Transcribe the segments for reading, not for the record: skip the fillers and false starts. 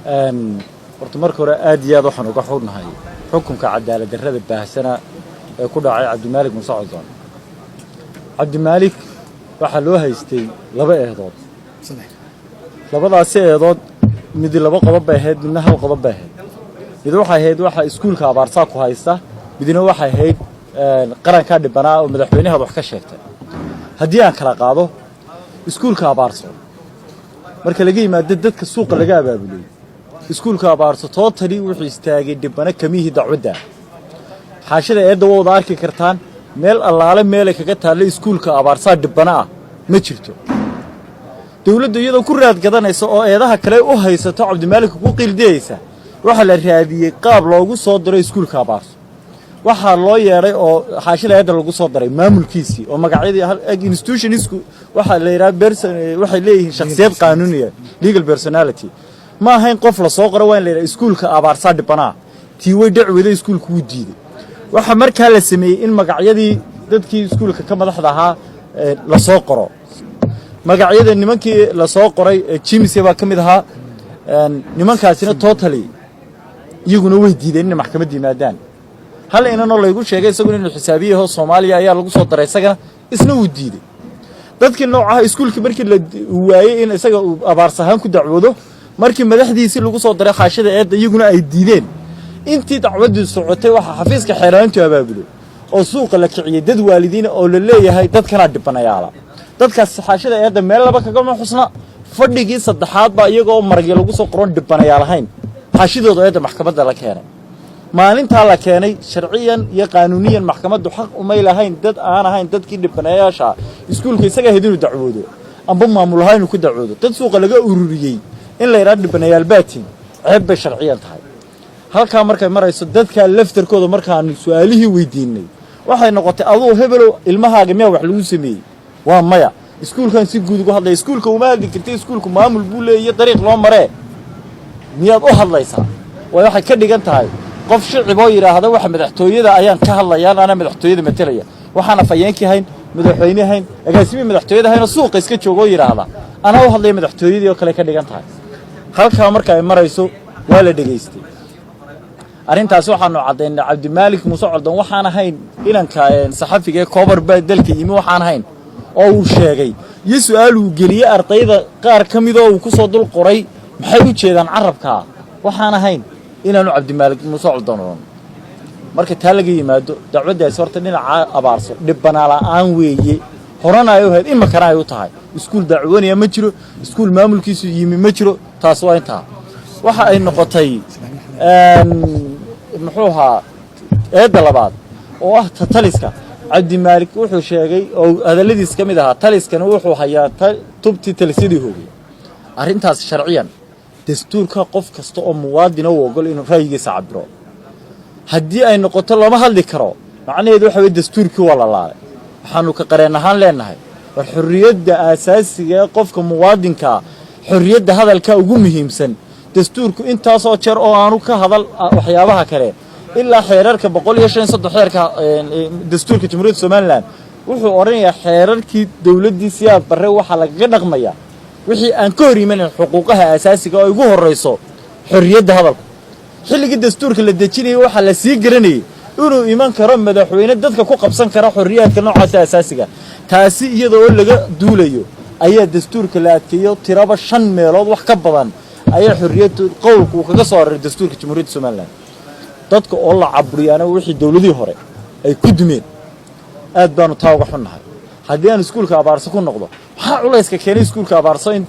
Horta marka hore aad iyo aad waxaan uga xunnahay xukunka cadaalad darrada baahsana ee ku dhacay Cabdimaalik Muuse Coldoon. Cabdimaalik waxaa loo haystay laba eedood. Labadaasi eedood midi laba qodob bay ahayd, midna hal qodob bay ahayd. Mid waxay ahayd waxa iskuulka Abaarsaa ku haysta, midna waxay ahayd qarankaa dhibanaa oo madaxweynahaad wax ka sheegtay. Haddii aan kala qaado, iskuulka Abaarso marka laga yimaado dadka suuqa laga abaabulay, iskuulka Abaarso totally wuxuu istaagay dhibano kamihii dacwadda. Xaashida eedda waa wada arki kartaan. Meel allaale meelay kaga taalla iskuulka Abaarsaa dhibano ah ma jirto. Dowladdu iyadoo ku raad gadanaysa oo eedaha kale u haysato Cabdimaalik ku qiildiyeysa, waxaa la raadiyey qaab loogu soo diro iskuulka Abaarso. Waxaa loo yeedhay oo xaashida eedda lagu soo daray maamulkiisii oo magacyadii institutionisku waxaa la yidhaha person, waxay leeyihiin shakhsiyad qaanuuniya, legal personality. Ma ahayn qof la soo qoro, waa in la yidhaha iskuulka Abaarsaa dhibanaa. Tii way dhacweyday, iskuulku wuu diiday. Waxaa markaa la sameeyey in magacyadii dadkii iskuulka ka madaxda ahaa la soo qoro. Magacyada nimankii la soo qoray, jimise baa ka mid ahaa. Nimankaasina totally iyaguna way diideen inay maxkamadda yimaadaan. Hal inanoo laygu sheegay isaguna inuu xisaabiyaho Soomaaliya ayaa lagu soo daray, isagana isna wuu diiday. Dadkii noocaha iskuulkii markii la waayey in isaga uu Abaars ahaan ku dacwoodo, markii madaxdiisii lagu soo daray xaashida eedda, iyaguna ay diideen, intii dacwaddu socotay waxaa xafiiska xeeraantu abaabulay oo suuqa la kiciyey dad waalidiina oo la leeyahay dadkanaa dhibanayaala. Dadkaas xaashida eedda meel laba kagama xusna. Fadhigii saddexaad baa iyagoo maragyo lagu soo qoron dhibanayaal ahayn xaashidooda eedda maxkamadda la keenay. Maalintaa la keenay, sharciyan iyo qaanuuniyan maxkamaddu xaq umay lahayn dad aan ahayn dadkii dhibanayaasha iskuulka isaga ahayd inuu dacwoodo amba maamul ahaan inuu ku dacwoodo. Dad suuqa laga ururiyey in la yidhaha dhibanayaal baatiin, ceeb bay sharciyan tahay. Halkaa markay marayso, dadkaa laftarkooda markaanu su-aalihii weydiinay, waxay noqotay: aduu hebelow, ilmahaaga miyaa wax lagu sameeyey? Waa maya. Iskuulkan si guud ugu hadlaya. Iskuulka uma hadli karta, iskuulku maamul buu leeyahy, dariiq loo maree miyaad u hadlaysaa? Waay waxay ka dhigan tahay qof shicib oo yidhaahda waxa madaxtooyada ayaan ka hadlayaan, anaa madaxtooyada matelaya. Waxaan afhayeenkii hayn, madaxweyne hayn, agaasimihii madaxtooyada hayn oo suuqa iska jooga oo yidhaahda anaa u hadlaya madaxtooyadii oo kale ka dhigan tahay. Halkaa marka ay marayso, waa la dhegaystay arrintaasi. Waxaanu caddaynay Cabdimaalik Muuse Coldoon waxaan ahayn inanka saxafiga ee koobar baa dalka yimi waxaan ahayn oo uu sheegay iyo su-aal uu geliyey ardayda qaar ka midoo uu ku soo dul qoray maxay u jeedaan carabkaa, waxaan ahayn inaanu Cabdimaalik Muuse Coldoon odhan. Marka taa laga yimaado, dacwaddaasi horta dhinaca Abaarso dhibbanaa la'aan weeye. Horena ay u ahayd, iminkana ay u tahay. Iskuul dacwoonaya ma jiro, iskuul maamulkiisu yimi ma jiro. Taas waa intaa. Waxa ay noqotay, muxuu ahaa, eedda labaad oo ah ta taliska. Cabdimaalik wuxuu sheegay oo hadalladiis ka mid ahaa taliskana wuxuu hayaa tubtii talisyadii hoogay. Arrintaas sharciyan dastuurka qof kasta oo muwaadina u ogol inuu ra'yigiisa cabiro. Haddii ay noqoto lama hadli karo, macnaheedu waxa weye dastuurkii waa la laalay. Waxaanu ka qareen ahaan leenahay, war xorriyadda aasaasiga ee qofka muwaadinkaa, xorriyadda hadalka ugu muhiimsan. Dastuurku intaasoo jeer oo aanu ka hadal waxyaabaha kale, ilaa xeerarka 135 xeerka dastuurka Jamhuuriyadda Somaliland wuxuu odhanayaa xeerarkii dowladdii Siyaad Barre waxaa lagaga dhaqmayaa wixii aan ka hor imanin xuquuqaha aasaasiga oo ugu horrayso xorriyadda hadalku. Xilligii dastuurka la dejinayay waxaa la sii garanayay inuu iman karo madaxweyne dadka ku qabsan kara xorriyaadka noocaasa asaasiga. Taasi iyada oo laga duulayo ayaa dastuurka la adkeeyo. Tiraba shan meelood wax ka badan ayaa xorriyadda qowlku uu kaga soo aroray dastuurka Jamhuuriyadda Somaliland. Dadka oo la caburiyaana wixii dowladihii hore ay ku dumeen, aad baanu taa uga xunnahay. Haddii aan iskuulka Abaarso ku noqdo, maxaa culayska keenay iskuulka Abaarso in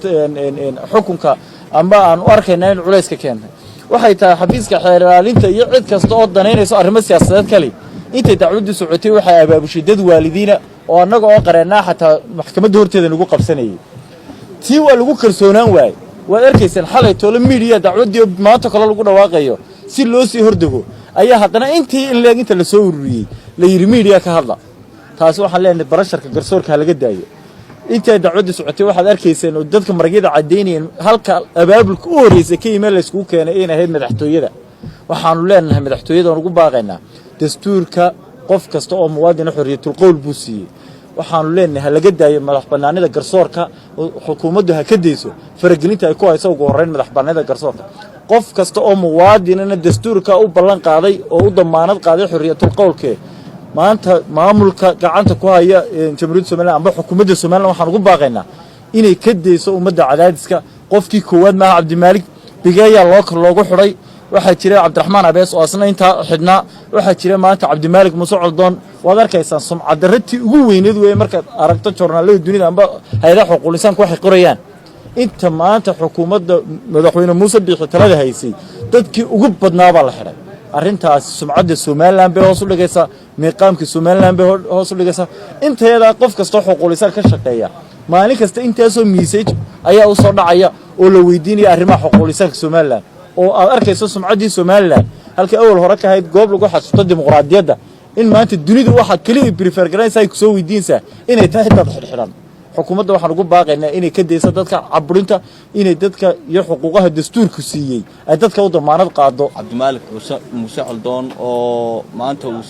xukunka amba aan u arkayna in culayska keentay? Waxay tahay xafiiska xeer ilaalinta iyo cid kasta oo danaynayso arrimo siyaasadeed kale, intay dacwaddu socotay waxay abaabushay dad waalidiina oo annaga oo qareennaa xataa maxkamadda horteeda nagu qabsanayay. Tii waa lagu kalsoonaan waayey. Waad arkaysaan xalay toole miidiya dacwaddii maanta kale lagu dhawaaqayo si loo sii hordego ayaa haddana intii in leeg inta lasoo ururiyey la yidhi miidiya ka hadla. Taasi waxaan leenahay pressureka garsoorka ha laga daayo. Intii ay dacwaddu socotay waxaad arkayseen oo dadka maragyada caddaynayeen halka abaabulka u horreysay ka yimee layskugu keenay inay ahayd madaxtooyada. Waxaanu leenahay madaxtooyada aan ugu baaqaynaa, dastuurka qof kasta oo muwaadina xorriyatul qowl buu siiyey. Waxaanu leenahay ha laga daayo madax bannaanida garsoorka, xukuumaddu ha ka dayso faragelinta ay ku hayso ugu horrayn madax bannaanida garsoorka. Qof kasta oo muwaadinana dastuurka u ballan qaaday oo u damaanad qaaday xorriyatul qowlkee. Maanta maamulka gacanta ku haya Jamhuuriyadda Somaliland amba xukuumadda Somaliland waxaan ugu baaqaynaa inay ka dayso ummadda cadaadiska. Qofkii koowaad maaha Cabdimaalik Bigeeyaa loo loogu xidhay. Waxaa jira Cabdiraxmaan Abees oo asna intaa xidhnaa. Waxaa jira maanta Cabdimaalik Muuse Coldoon. Waad arkaysaan, sumcaddarratii ugu weyneed weeye markaad aragto joornaalada dunida amba hay-adaha xuquuqul insaanku waxay qorayaan. Inta maanta xukuumadda madaxweyne Muuse Biixi talada haysay, dadkii ugu badnaa baa la xidhay. Arrintaasi sumcadda Somaliland bay hoos u dhigaysaa, miiqaamka Somaliland bay hoos u dhigaysaa. Inteedaa qof kastoo xuquuqul insaan ka shaqeeya maalin kasta intaasoo message ayaa u soo dhacaya oo la weydiinaya arrimaha xuquuqul insaanka Somaliland, oo aad arkayso sumcaddii Somaliland halkii awal hore ka ahayd goob lagu xasuusto dimuqraadiyadda, in maanta dunidu waxaa keliya prefer garanaysa ay kusoo weydiinaysaa inay tahay dad xidhxidhan. Xukuumadda waxaan ugu baaqaynaa inay ka dayso dadka caburinta, inay dadka iyo xuquuqaha dastuurku siiyey ay dadka u damaanad qaado. Cabdimaalik Muuse Coldoon oo maanta uu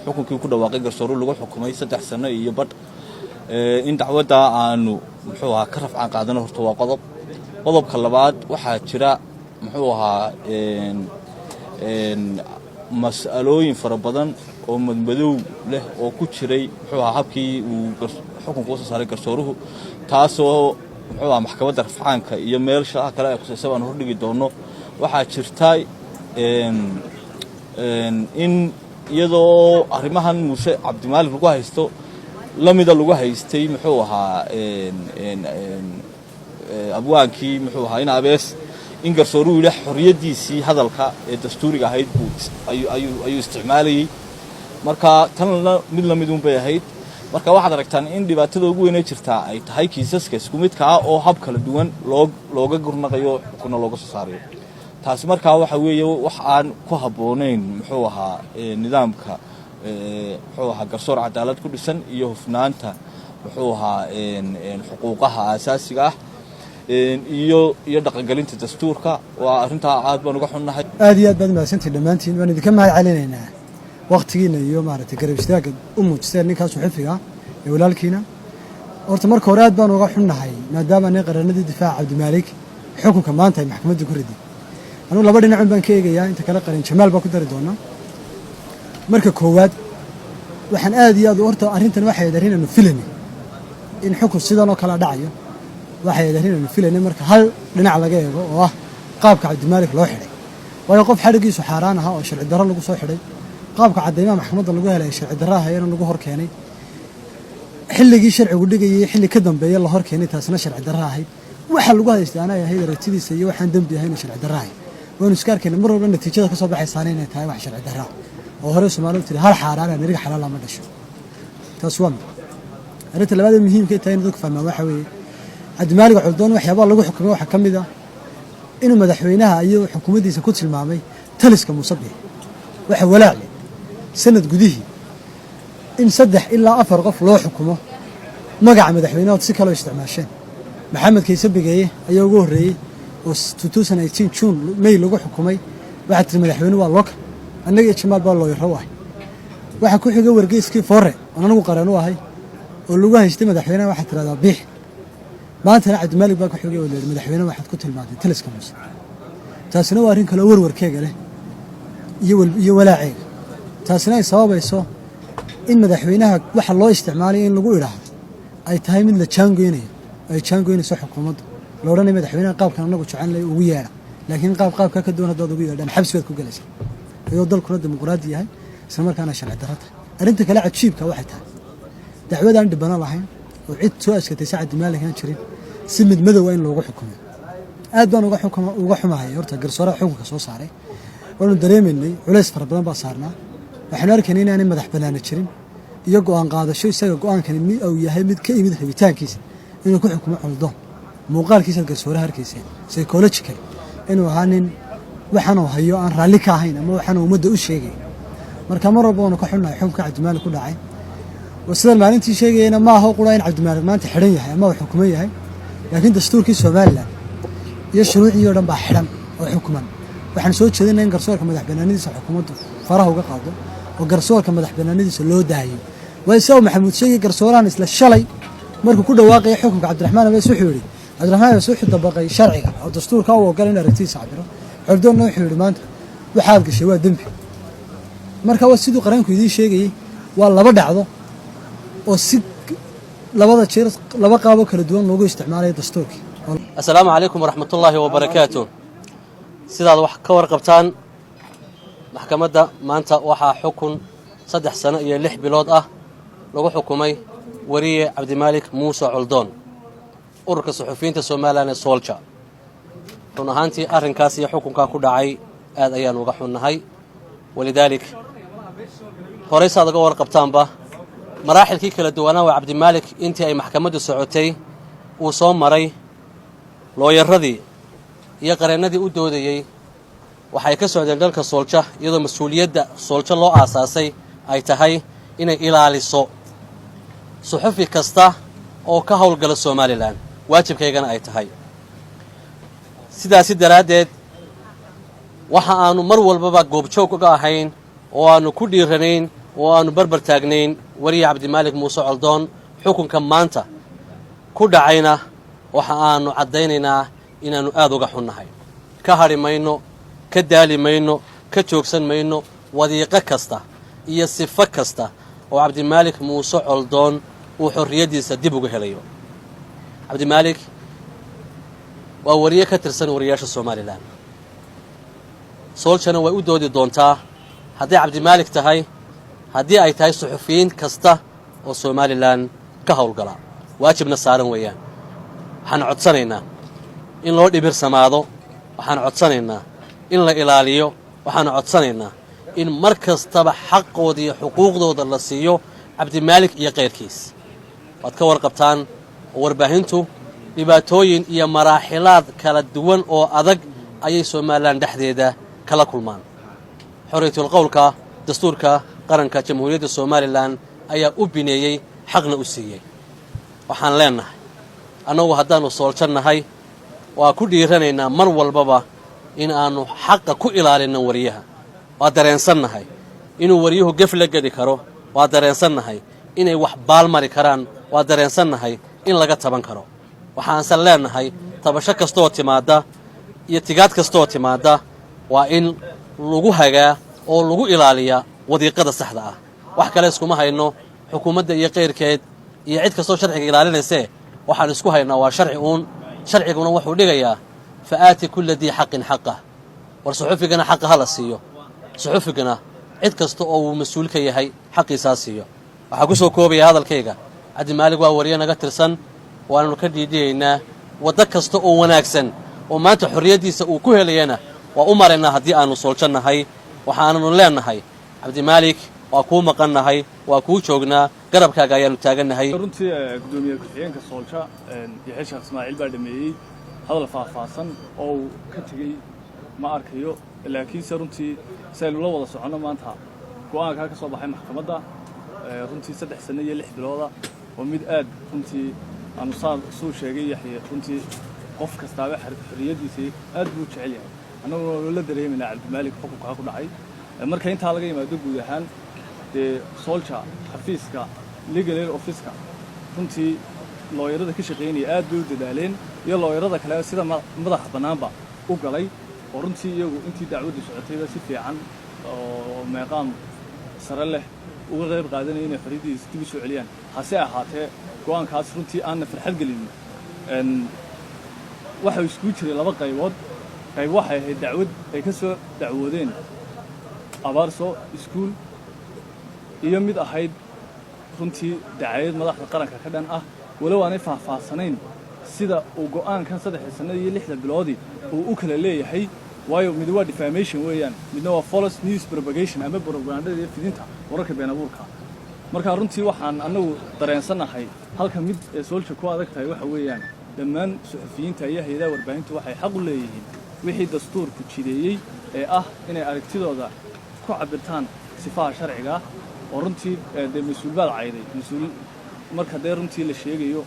xukunkii ku dhawaaqay garsooru lagu xukumay 3 sano iyo badh, in dacwadda aanu, muxuu ahaa, ka rafcaan qaadano horta waa qodob. Qodobka labaad, waxaa jira, muxuu ahaa, mas'alooyin fara badan oo madmadow leh oo ku jiray, muxuu ahaa, habkii uu xukunka usoo saaray garsooruhu, taasoo, muxuu ahaa, maxkamadda rafcaanka iyo meelshaha kale ay khusaysa baan hordhigi doonno. Waxaa jirta in iyadoo arrimahan Muuse Cabdimaalik lagu haysto lamida lagu haystay, muxuu ahaa, abwaankii, muxuu ahaa, in Abees, in garsooruhu yidhi xorriyaddiisii hadalka ee dastuuriga ahayd buu ayuu isticmaalayey. Marka tanna mid lamid un bay ahayd. Marka waxaad aragtaan in dhibaatada ugu weynee jirtaa ay tahay kiisaska isku midka ah oo hab kala duwan looga gurnaqayo, xukunna looga soo saarayo. Taasi markaa waxa weeye wax aan ku habboonayn, muxuu ahaa, nidaamka, muxuu ahaa, garsoor cadaalad ku dhisan iyo hufnaanta, muxuu ahaa, xuquuqaha aasaasiga ah iyo dhaqangelinta dastuurka. Waa arrintaa aad baan uga xunnahay. Aad iyo aad baad mahadsantihin dhammaantiin. Waan idinka mahad celinaynaa wakhtigiina iyo, maaragtay, garab istaagga u muujisteen ninkaas suxufiga ee walaalkiina. Horta marka hore aad baan uga xunnahay, maadaama nin qareenadii difaaca Cabdimaalik xukunka maanta ay maxkamadda ku riday. Anugu laba dhinacun baan ka eegayaa, inta kale qareen Jamaal baa ku dari doona. Marka koowaad, waxaan aad iyo aad, horta arrintan waxay ahayd arrin aanu filanay in xukun sidan oo kala dhacayo. Waxay ahayd arrin aanu filanay marka hal dhinac laga eego, oo ah qaabka Cabdimaalik loo xidhay. Waayo, qof xadhiggiisu xaaraan ahaa oo sharci darro lagu soo xidhay, qaabka caddaymaha maxkamadda lagu helay sharci darro ahayana lagu hor keenay, xilligii sharcigu dhigayay xilli ka dambeeya la hor keenay, taasna sharci darro ahayd. Waxa lagu haystay anay ahayd aragtidiisa iyo waxaan dembi ahayna sharci darro ahayd. Waanu iska arkayna mar walba natiijada ka soo baxaysaana inay tahay wax sharci darro ah, oo hore Soomaalidu tiri hal xaaraana niriga xalaala ma dhasho. Taas waa mid. Arrinta labaad ee muhiimka tahay in dadku fahmaan waxa weeye, Cabdimaalik Coldoon waxyaabaha lagu xukumay waxaa ka mid ah inuu madaxweynaha iyo xukuumaddiisa ku tilmaamay taliska Muuse Biixi. Waxa walaac leh sanad gudihii in saddex ilaa afar qof loo xukumo magaca madaxweynaha si kaloo isticmaasheen. Maxamed Kayse Bigeeye ayaa ugu horreeyey oo June May lagu xukumay. Waxaa tiri madaxweyne waa looka, annaga iyo Jamaal baa looyaro u ahay. Waxaa ku xigay wargeyskii Foore oon anigu qareen u ahay oo lagu haystay madaxweynaha waxaad tirahdaa Biix. Maantana Cabdimaalik baa ku xigay oo layidhi madaxweyne waxaad ku tilmaantay taliska Muuse. Taasina waa arrin kaloo warwarkeega leh iyo walaaceega. Taasina ay sababayso in madaxweynaha waxa loo isticmaalaya in lagu idhaahdo ay tahay mid la jaangoynayo, ay jaangoynayso xukuumaddu, la odhanaya madaxweynaha qaabkan anagu jecelnay ugu yeedha, laakiin qaab qaabkaa ka duwan haddaad ugu yeedhaan xabsi baad ku gelaysaa, iyadoo dalkuna dimuqraadi yahay, isla markaana sharci darro tahay. Arrinta kale cajiibka waxay tahay dacwadaan dhibano lahayn oo cid soo askatay si Cabdimaalik aan jirin, si mid madowa in loogu xukumo. Aad baan uga xumahay horta garsooraha xukunka soo saaray. Waanu dareemaynay culays fara badan baa saarnaa. Waxaanu arkaynay inaanay madax bannaana jirin iyo go'aan qaadasho, isaga go'aankani mid uu yahay mid ka yimid rabitaankiisa inuu ku xukumo Coldoon. Muuqaalkiisaad garsooraha arkayseen, psychological inuu ahaa nin waxaanuu hayo aan raalli ka ahayn ama waxaanuu ummadda u sheegay. Marka mar walba waanu ka xunnahay xukunka Cabdimaalik ku dhacay. Sidaan maalintii sheegayana, ma aha qura in Cabdimaalik maanta xidhan yahay ama uu xukuman yahay, laakiin dastuurkii Somaliland iyo shuruucdii oo dhan baa xidhan oo xukuman. Waxaan soo jeedinaa in garsoorka madax banaanadiisa xukuumaddu faraha uga qaado oo garsoorka madax banaanadiisa loo daayo. Waayo, sida Maxamuud sheegay, garsoorahan isla shalay markuu ku dhawaaqaya xukunka Cabdiraxmaan Abees wuxuu yidhi Cabdiraxmaan Abees wuxuu dabaqay sharciga oo dastuurka u ogol in aragtidiisa cabiro. Coldoonna wuxuu yidhi, maanta waxaad gashay waa dembi. Marka waa siduu qareenku idiin sheegayey, waa laba dhacdo oo si labada jeer laba qaaboo kala duwan loogu isticmaalayo dastuurkii. Assalaamu calaykum waraxmatullaahi wabarakaatu. Sidaad wax ka warqabtaan, maxkamadda maanta waxaa xukun 3 sano iyo 6 bilood ah lagu xukumay wariye Cabdimaalik Muuse Coldoon, ururka suxufiyiinta Somaliland ee SOLJA. Run ahaantii, arrinkaas iyo xukunkaa ku dhacay aad ayaan uga xunnahay. Walidaalik, horey saad uga warqabtaanba, maraaxilkii kala duwanaa waa Cabdimaalik intii ay maxkamaddu socotay uu soo maray, looyaradii iyo qareennadii u doodayey waxay ka socdeen dalka SOLJA, iyadoo mas-uuliyadda SOLJA loo aasaasay ay tahay inay ilaaliso suxufi kasta oo ka howlgala Somaliland, waajibkaygana ay tahay. Sidaasi daraaddeed, waxa aanu mar walbaba goobjoog uga ahayn oo aanu ku dhiiranayn oo aanu barbar taagnayn wariye Cabdimaalik Muuse Coldoon. Xukunka maanta ku dhacayna waxa aanu caddaynaynaa inaannu aad uga xunnahay. Ka hadhi mayno, ka daali mayno, ka joogsan mayno wadiiqo kasta iyo sifo kasta oo Cabdimaalik Muuse Coldoon uu xorriyaddiisa dib uga helayo. Cabdimaalik waa wariye ka tirsan wariyaasha Somaliland. SOLJAna way u doodi doontaa, hadday Cabdimaalik tahay, haddii ay tahay suxufiyiin kasta oo Somaliland ka howlgala, waajibna saaran weeyaan. Waxaan codsanaynaa in loo dhibirsamaado, waxaan codsanaynaa in la ilaaliyo, waxaanu codsanaynaa in mar kastaba xaqooda iyo xuquuqdooda la siiyo Cabdimaalik iyo kayrkiis. Waad ka warqabtaan oo warbaahintu dhibaatooyin iyo maraaxilaad kala duwan oo adag ayay Somaliland dhexdeeda kala kulmaan. Xorriyatul qowlka dastuurka qaranka Jamhuuriyadda Somaliland ayaa u bineeyey, xaqna u siiyey. Waxaan leennahay, annagu haddaannu SOLJA nahay, waa ku dhiiranaynaa mar walbaba in aannu xaqa ku ilaalinno wariyaha. Waa dareensannahay inuu wariyuhu gef la geli karo, waa dareensannahay inay wax baalmari karaan, waa dareensannahay in laga taban karo. Waxaanse leennahay, tabasho kastooo timaadda iyo tigaad kastooo timaadda waa in lagu hagaa oo lagu ilaaliyaa wadiiqada saxda ah. Wax kale iskuma hayno xukuumadda iyo kayrkeed iyo cid kastoo sharciga ilaalinaysee. Waxaan isku haynaa waa sharci uun. Sharciguna wuxuu dhigayaa فآت كل ذي حق حقه. War suxufigana xaqa ha la siiyo, suxufigana cid kasta oo uu mas-uul ka yahay xaqiisaa siiyo. Waxaa ku soo koobaya hadalkayga, Cabdimaalig waa wariye naga tirsan, waananu ka dhiidhiyaynaa. Waddo kasta oo wanaagsan oo maanta xorriyaddiisa uu ku helayana waa u maraynaa haddii aanu SOLJA nahay. Waxaananu leennahay, Cabdimaalik, waa kuu maqannahay, waa kuu joognaa, garabkaaga ayaanu taagannahay. Runtii, gudoomiye ku-xigeenka SOLJA, Yaxya Sheekh Ismaaciil, baa dhameeyey. Hadal faahfaahsan oo uu ka tegey ma arkayo, laakiinse runtii si aynu la wada soconno, maanta go'aankaa ka soo baxay maxkamadda, runtii 3 sano iyo 6 bilooda, oo mid aad runtii aanu saa suu sheegay Yaxye, runtii qof kastaaba xorriyaddiisii aad buu u jecel yahay. Annaguna la dareemaynaa Cabdimaalik xukunkaa ku dhacay. Marka intaa laga yimaado, guud ahaan dee SOLJA xafiiska legal aid officeka, runtii looyarada ka shaqaynaya aad bay u dadaaleen, iyo looyarada kale sida madaxa bannaanba u galay, oo runtii iyagu intii dacwaddu socotayba si fiican oo meeqaam sare leh uga qayb qaadanaya inay xorriyaddiisa dib u soo celiyaan. Hase ahaatee, go'aankaas runtii aanna farxad gelinin. Waxa iskugu jiray laba qaybood. Qayb waxay ahayd dacwad ay ka soo dacwoodeen Abaarso Iskuul, iyo mid ahayd runtii dacayad madaxda qaranka ka dhan ah, walow aanay faahfaahsanayn sida uu go'aankan 3 sannada iyo 6da biloodii uu u kala leeyahay. Waayo, mid waa defamation weeyaan, midna waa false news propagation ama propagandada iyo fidinta wararka been abuurka. Marka runtii waxaan annagu dareensannahay halka mid ee SOLJA ku adag tahay waxa weeyaan, dhammaan suxufiyiinta iyo hay-adaha warbaahintu waxay xaq u leeyihiin wixii dastuurku jideeyey ee ah inay aragtidooda ku cabirtaan sifaha sharciga, oo runtii dee mas-uul baad cayday, mas-uul marka dee runtii la sheegayo,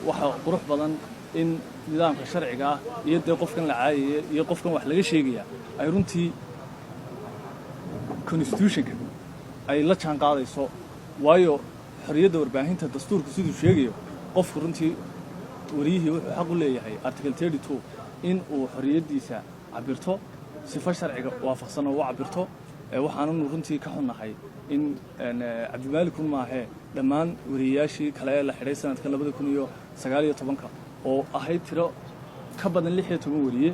waxa qurux badan in nidaamka sharciga ah iyo dee qofkan la caayaya iyo qofkan wax laga sheegaya ay runtii constitutionka ay la jaan qaadayso. Waayo, xorriyadda warbaahinta dastuurku siduu sheegayo, qofku runtii wariyihii wuxuu xaq u leeyahay article 32 in uu xorriyaddiisa Cabirto sifo sharciga waafaqsan oo u cabirto. Waxaananu runtii ka xunnahay in Cabdimaalik un maahee dhammaan wariyayaashii kale ee la xidhay sanadkan 2019-ka oo ahayd tiro ka badan 16 wariye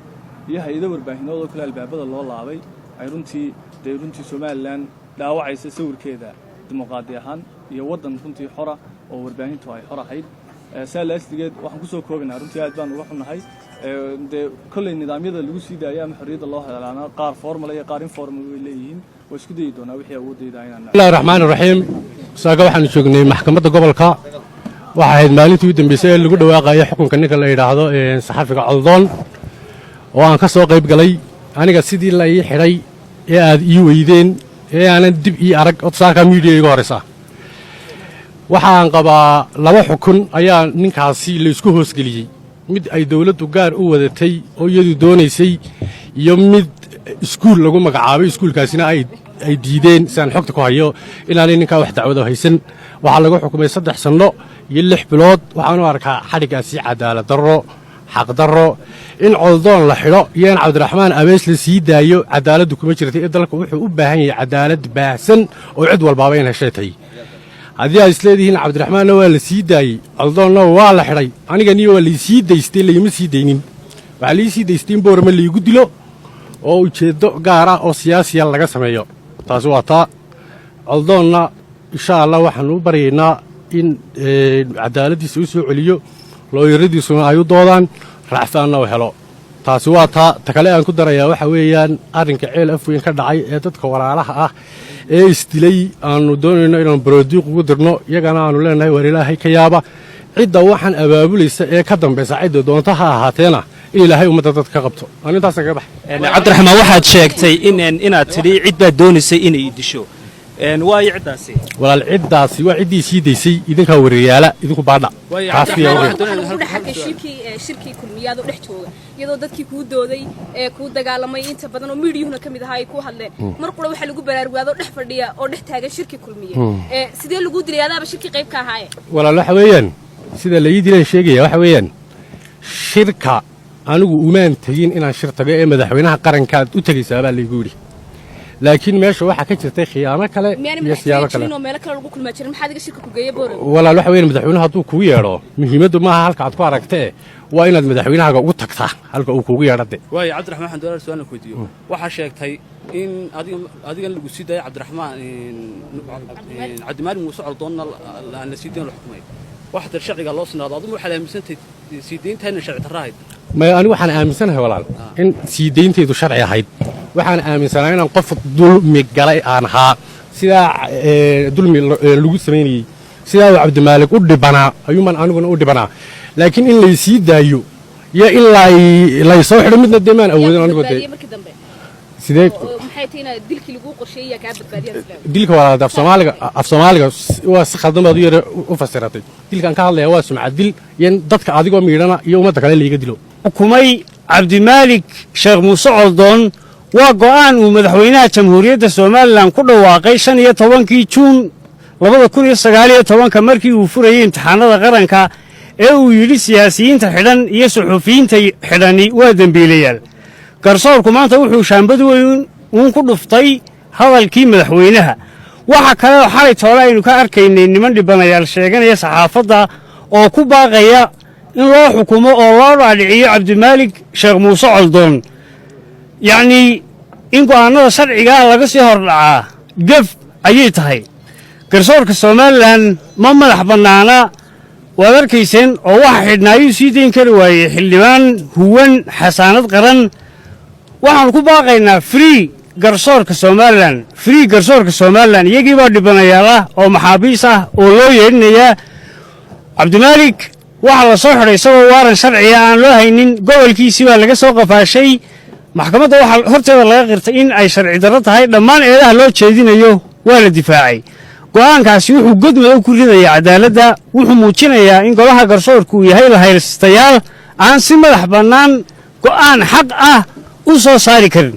iyo hay-ado warbaahinood oo kale albaabada loo laabay, ay runtii dee runtii Somaliland dhaawacaysa sawirkeeda dimuqraadi ahaan iyo waddan runtii xora oo warbaahintu ay xor ahayd. Saa laasligeed waxaan kusoo koobaynaa, runtii aad baan uga xunnahay. Dee kolley nidaamyada lagu sii daaya ama xorriyadda loo helaana qaar formal iyo qaar informal way leeyihiin. Waa isku dayi doonaa wixii awoodayda inaan. Bismillahi raxmaani raxiim. Saaga waxaanu joognay maxkamadda gobolka. Waxay ahayd maalintii u dambeysay ee lagu dhawaaqayay xukunka ninka la yidhaahdo saxafiga Coldoon oo aan ka soo qayb galay. Aniga sidii la ii xidhay ee aad ii weydeen ee aanan dib ii arag od saaka miidiya iga horraysa. Waxaan qabaa laba xukun ayaa ninkaasi laysku hoosgeliyey: mid ay dawladdu gaar u wadatay oo iyadu doonaysay iyo mid iskuul lagu magacaabay. Iskuulkaasina ay diideen. Sidaan xogta ku hayo, inaanay ninkaa wax dacwado haysan. Waxaa lagu xukumay 3 sanno iyo 6 bilood. Waxaan u arkaa xadhiggaasi cadaalad darro, xaqdarro. In Coldoon la xidho iyo in Cabdiraxmaan Abees la sii daayo cadaaladdu kuma jirta. Ee dalka wuxuu u baahan yahay cadaalad baahsan oo cid walbaaba in heshay tahay. Haddii aad isleedihiin Cabdiraxmaanna waa la sii daayey, Coldoonna waa la xidhay, aniga niyo waa laysii daystay. Layma sii daynin. Waxaa lai sii daystay in Boorama laygu dilo oo ujeeddo gaar ah oo siyaasiya laga sameeyo. Taasi waa taa. Coldoonna insha Allah waxaanu u baryaynaa in cadaaladdiisa u soo celiyo, looyaradiisuna ay u doodaan, racfaanna u helo. Taasi waa taa. Ta kale aan ku darayaa waxa weeyaan arrinka Ceel Afweyn ka dhacay ee dadka walaalaha ah ee isdilay aanu doonayno inaanu baroodiiq ugu dirno. Iyagana aanu leenahay, waar Ilaahay ka yaaba. Cidda waxaan abaabulaysa ee ka dambaysa, cidda doonta ha ahaateena, in Ilaahay ummadda dadka ka qabto. Aan intaasaan kaga baxay. Cabdiraxmaan, waxaad sheegtay in inaad tidhi cid baad doonaysay inay disho. Waayo ciddaasi? Walaal, ciddaasi waa ciddii sii daysay. Idinkaa wareeyaala, idinku baadha. Waxaa lagu dhex arkay shirkii Kulmiyaadoo dhex jooga, iyadoo dadkii kuu dooday ee kuu dagaalamay inta badan oo miidiyuhuna ka mid ahaa ay kuu hadleen. Mar qura waxaa lagu baraarugaadoo dhex fadhiya oo dhex taagan shirkii Kulmiye. Sidee lagu dilay adaaba shirkii qayb ka ahaaye? Walaal, waxa weeyaan sida la ii dilaan sheegaya. Waxa weeyaan shirka anigu umaan tegin inaan shir tago ee madaxweynaha qarankaad u tegaysaa baa laygu yidhi. Laakiin meesha waxaa ka jirtay khiyaano kale miyaanay iyo siyaabo madaxtooye kale jirin oo meelo kale lagu kulmaa jirin? Maxaad iga shirka ku geeya Boorame? Walaal, waxa weeyaan madaxweynuhu hadduu kugu yeedho, muhiimaddu maaha halka aad ku aragtee, waa inaad madaxweynahaaga ugu tagtaa halka uu kugu yeedho de. Waayo Cabdiraxmaan, waxaan doonaa su'aal ku weydiiyo. Waxaa sheegtay in adiga adigan lagu sii daayay, Cabdiraxmaan Cabdimaalik Muuse Coldoonna aan la sii dayn, la xukumay. Waxa tir sharciga loo sinaado. Adigu waxaad aaminsantahay sii dayntaana sharci darro ahayd? Maya, anigu waxaan aaminsanahay, walaal, in sii dayntaydu sharci ahayd. Waxaan aaminsanaa inaan qof dulmi galay aan ahaa. Sidaa dulmi lagu samaynayey, sidaa uu Cabdimaalig u dhibanaa ayuuman aniguna u dhibanaa. Laakiin in laysii daayo iyo in laysoo xidho midna dee maan awoodin anigu dee. Badbaadiyey markii dambe? Sidee? Oo maxay tahay inaad dilkii lagu qorsheeyay yaa kaa badbaadiyaan islaam? Dilka, walaal, af Soomaaliga waa si khaldan baad u yara u fasiratay. Dilkaan ka hadlaya waa sumcad dil iyo in dadka adigoo miidhana iyo ummadda kale layga dilo. Xukumay Cabdimaalik Sheekh Muuse Coldoon waa go'aan uu madaxweynaha Jamhuuriyadda Somaliland ku dhawaaqay 15-kii Juun 2019-ka, markii uu furayey imtixaanada qaranka ee uu yidhi siyaasiyiinta xidhan iyo suxufiyiinta xidhani waa dembiilayaal. Garsoorku maanta wuxuu shaambad weyn uun ku dhuftay hadalkii madaxweynaha. Waxa kale oo xalay toole aynu ka arkaynay niman dhibanayaal sheeganaya saxaafadda oo ku baaqaya in loo xukumo oo loo dhaadhiciyo Cabdimaalik Sheekh Muuse Coldoon. Yacnii in go'aannada sharcigaa laga sii hordhacaa gef ayay tahay. Garsoorka Somaliland ma madax bannaana, waad arkayseen oo waxa xidhnaayuu sii dayn kari waayey xildhibaan huwan xasaanad qaran. Waxaanu ku baaqaynaa free garsoorka Somaliland, free garsoorka Somaliland. Iyagii baa dhibanayaal ah oo maxaabiis ah oo loo yeedhinayaa. Cabdimaalik waxaa la soo xidhay isagoo waaran sharciga aan loo haynin. Gobolkiisii baa laga soo qafaashay. Maxkamadda waxaa horteeda laga qirtay in ay sharci darro tahay dhammaan eedaha loo jeedinayo. Waa la difaacay. Go'aankaasi wuxuu god madow ku ridayaa cadaaladda. Wuxuu muujinayaa in golaha garsoorku uu yahay lahaystayaal aan si madax bannaan go'aan xaq ah u soo saari karin.